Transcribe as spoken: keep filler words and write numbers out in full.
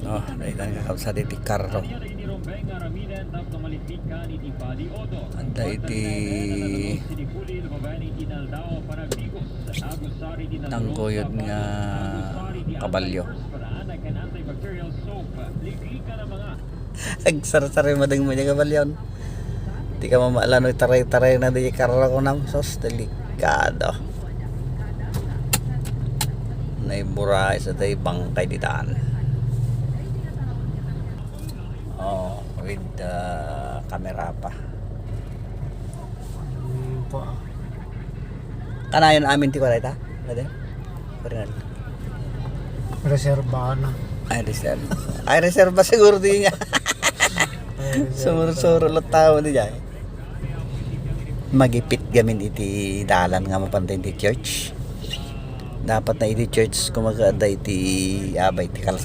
Oh, daytan kakabsat iti karro. Adda iti tangkuyod nga kabalio. Agsarsari madeng mo diay kabalio. Di ka mamala no itaray-taray na di karro ko nam. Sos, delikado. Naiburay sa tay bangkay ditan. Oh, with the camera pa. Kanayon amin ti kuarta? Ade? Kuarta. Reserva na. Ay, reserva. Ay, reserva siguro di niya. Sumuro-suro lang tao di dyan. Magipit gamin iti dalan nga mapantay iti church. Dapat na iti church, kumbaga, adda iti abay ti kalsada.